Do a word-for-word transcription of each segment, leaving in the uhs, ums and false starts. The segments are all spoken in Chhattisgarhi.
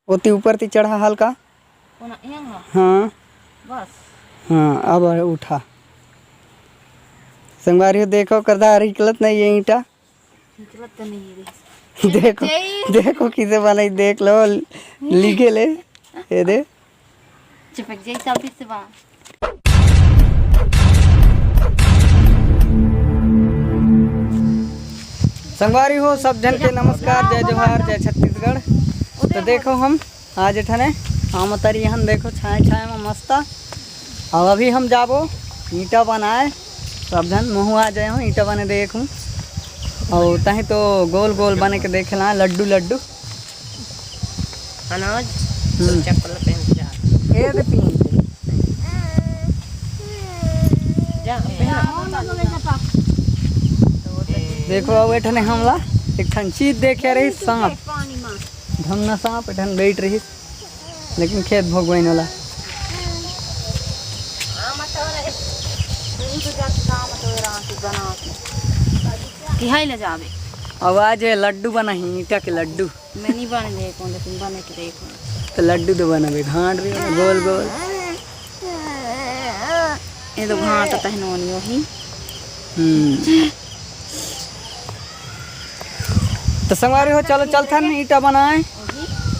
ओती ऊपर ती चढ़ा हल्का। कोना एंग ह? हाँ। बस। हाँ, अब उठा। संगवारी हो, देखो, करदा निकलत नहीं ये ईंटा। निकलत तो नहीं रे। देखो, जय। देखो किसे बनाई, देख लो, लिखे ले, ये दे। चिपक जाई सब से बा। संगवारी हो, सब झन के नमस्कार, जय जोहार, जय छत्तीसगढ़। तो देखो, हम आज एठने आमतरी हन, देखो, छाए छाए में मस्त। अब अभी हम जाबो ईंटा बनाए, सब झन महू आ जाए हो, ईंटा बने देखूँ। और तहीं तो गोल गोल बने के देखे ला, लड्डू लड्डू। अनाज हम्म। चप्पल पहन के जा। ए दे पीन। जा, पहन। देखो, अब एठने हमला एक ठन चीज देखे रही, सांप। धमना सांप एठन बैठ रही, लेकिन खेत भोगवाइन वाला। किहाई ले जाबे। अब आज ये लड्डू बना ही, ईंटा के लड्डू। मैं नहीं बने देखूँ, लेकिन बने के देखूँ। तो लड्डू तो बनाबे, घाट रही है, गोल गोल। ये तो घाट तहनोनी वही। हम्म। तो संगवारी हो, चलो चलथन ईंटा बनाए।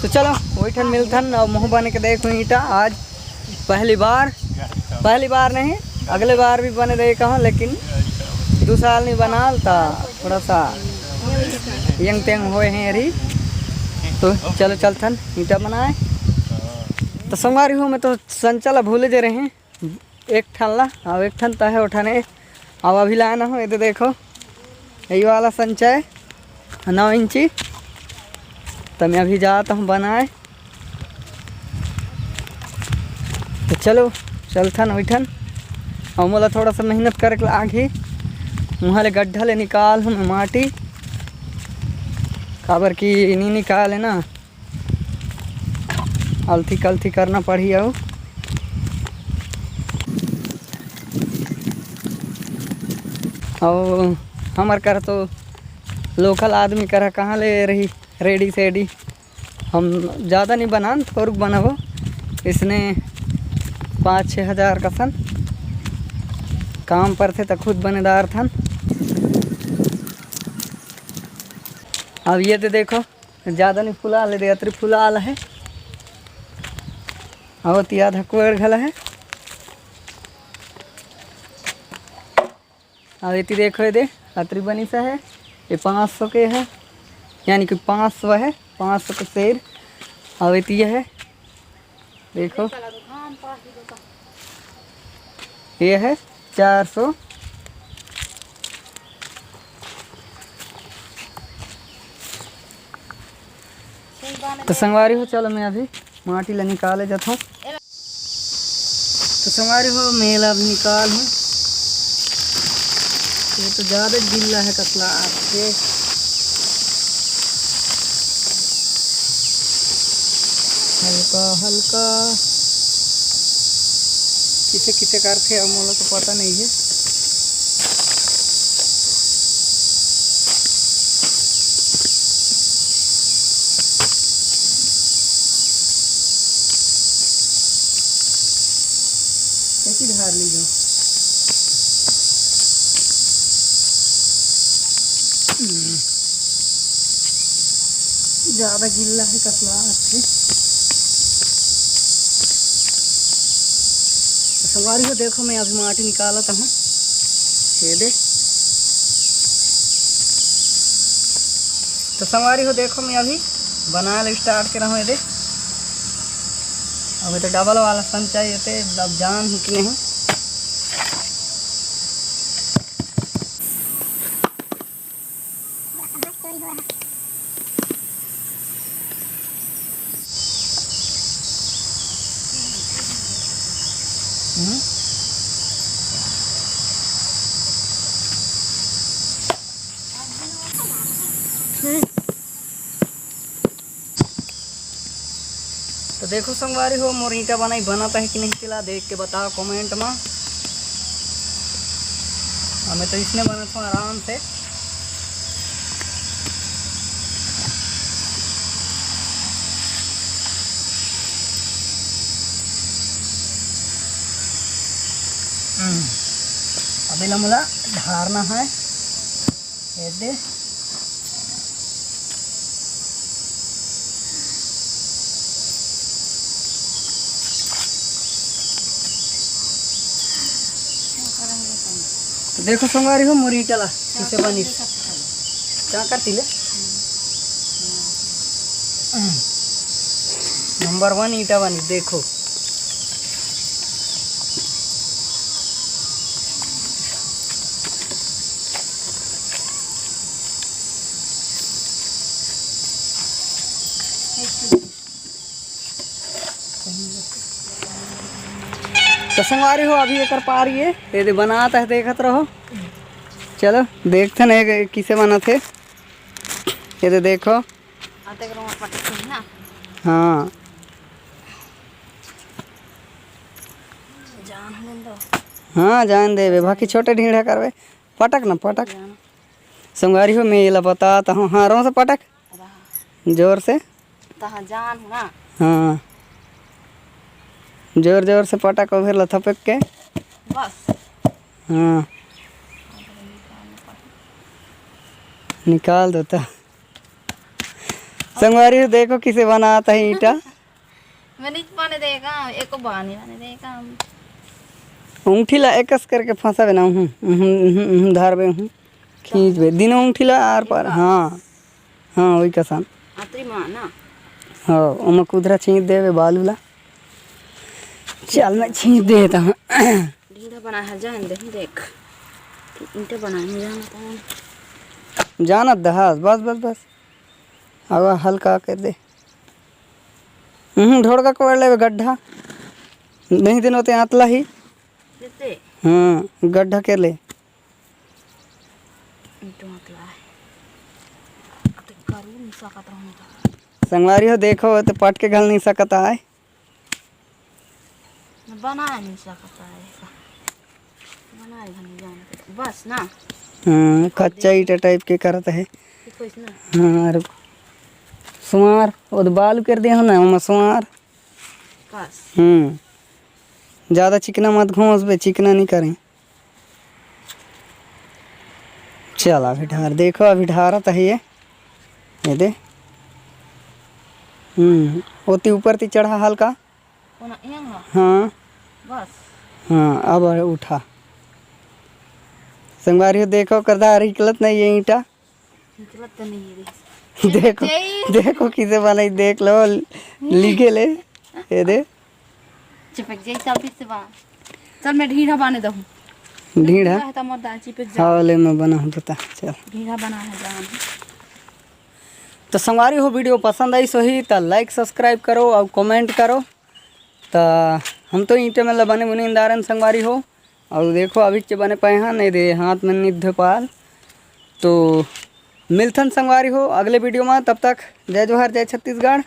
तो चलो, वही ठन मिलथन और मुँह बने के देखो ईंटा। आज पहली बार, पहली बार नहीं, अगले बार भी बने रहे कहूँ, लेकिन दो साल नहीं बनाल, तो थोड़ा सा यंग तेंग होए हैं अभी। तो चलो चलथन ईंटा बनाए। तो संगवारी हो, मैं तो संचा ला भूले जे रहे, एक ठन ला, अब एक ठन तहे उठाने, अब अभी लाना हो, ये तो देखो, यही वाला संचा है, नौ इंची। तो मैं अभी जाता हूँ बनाए। तो चलो, चलथन उठन। और मोला थोड़ा सा मेहनत करे के लाग ही। वहाँ ले गड्ढा ले निकाल हूँ मैं माटी, काबर कि नी निकाले ना, अलथी कलथी करना पड़ही। अउ अउ हमर कर तो लोकल आदमी कर कहाँ ले रही रेडी सेडी। हम ज़्यादा नहीं बनान, थोरुक बनाबो, इसने पाँच छः हज़ार कसन काम परथे त खुद बने डारथन। अब ये दे देखो, ज़्यादा नहीं फुला ले दे, अतरी फुला आला है। अउ तिया धकुएड़ घला है। अउ एती देखो, ये दे अतरी बनिस है, ये पाँच सौ के है, यानी कि पाँच सौ है, पाँच सौ के सेर। अउ एती ये है, देखो, ये है चार सौ। तो संगवारी हो, चलो मैं अभी माटी ला निकाले जाथों। तो संगवारी हो, मैं ला अब निकाल हूँ। ये तो ज़्यादा गिल्ला है, कसला आपके। हल्का हल्का किसे किसे करथे, अब मोला तो पता नहीं है। कैसी धार ली जो। ज़्यादा गिल्ला है, कसला आथे। संगवारी हो, देखो, मैं अभी माटी निकालत हूँ, छेदे। तो संगवारी हो, देखो, मैं अभी बनाए ला स्टार्ट करे हूँ। ये दे, अभी तो डबल वाला संचा, ये ते अब जान ही कि नहीं। तो देखो संगवारी हो, मोर ईंटा बनाई बनत है कि नहीं, तेला देख के बताओ कमेंट में। हमें तो इसने बनत हो आराम से। बेला मोला ढारना है, ये दे। तो देखो संगवारी हो, मोर ईंटा ला किसे बनिस। चाकर तिले। नंबर वन ईंटा बनिस, देखो। तो संगवारी हो, अभी एकर पार ये, ये दे बनात हे, देखत रहो। चलो देखथन एक किसे बनत हे। ये दे देखो। आते करो पटक के ना। हाँ। जान लेन दो। हाँ, जान देबे, बाकी छोटे ढीढ़ा करबे। पटक ना, पटक। जान। संगवारी हो, मैं एला बतात हूँ। हाँ, रहो से पटक। रहा। जोर से। तहाँ जान ना। हाँ। जोर जोर से पटक, फिर लथपक के। बस। हाँ। निकाल दो तो। संगवारी हो, देखो किसे बनात हे ईंटा। मैं नहीं बने देगा, एको बानी बने देगा। ऊँठी ला एकस करके फंसाबे ना, उहुँ, उहुँ, उहुँ, उहुँ, धारबे, उहुँ, खींचबे। दिनो ऊँठी ला आर पार, हाँ, हाँ, वही कसन। अतरी माँ ना। हाँ, ओमा कुधरा छींच देबे बालू ला। चल, मैं छींच देता हूँ। ढीढ़ा बना है, जान दे, देख। ईंटा बना है, जान दे। जानत दहस, बस, बस, बस। अब हल्का कर दे। हम्म, ढोड़गा कोड़ लेबे गड्ढा। नहीं दिन होते आतला ही। जैसे? हाँ, गड्ढा कर ले। ईंटों आतला है। तो करू नहीं सकत रहूँ तो। संगवारी हो, देखो, तो पट के घल नहीं सकत आय। बनाए नहीं सकता है ऐसा। बनाए भी नहीं जानते। बस ना। हाँ, कच्चा ईंटा टाइप के करत हे। ठीक होइस ना? हाँ, अरे सुमार, वो तो बालू कर दे हो ना, ओमा सुमार। बस। हम्म। ज़्यादा चिकना मत घोंसबे, चिकना नहीं करें। चल, अभी ढार, देखो, अभी ढारत हे ये। ये दे। हम्म, ओती ऊपर ती चढ़ा हल्का। कोना एंग ह? हाँ। बस। हाँ, अब उठा। संगवारी हो, देखो, करदा निकलत नहीं ये ईंटा। निकलत तो नहीं है रे। देखो, चिपक जाई। देखो किसे बनाई, देख लो, लिखे ले। ये दे। चिपक जाई, चल फिर से बा। चल, मैं ढीढ़ा बाने दहूँ। ढीढ़ा? ढीढ़ा है तो मोर दाल चिपक जाई। हाँ, ले, मैं बनाहूँ तो ता, चल। ढीढ़ा बना है जान। तो संगवारी हो, video पसंद आइस होही त like subscribe करो और comment करो। त हम तो ईंटे में ल बने बुने इंदारन संगवारी हो। और देखो, अभी के बने पाए हैं, नहीं दे हाथ में निध पाल। तो मिलथन संगवारी हो अगले video में, तब तक जय जोहार, जय छत्तीसगढ़।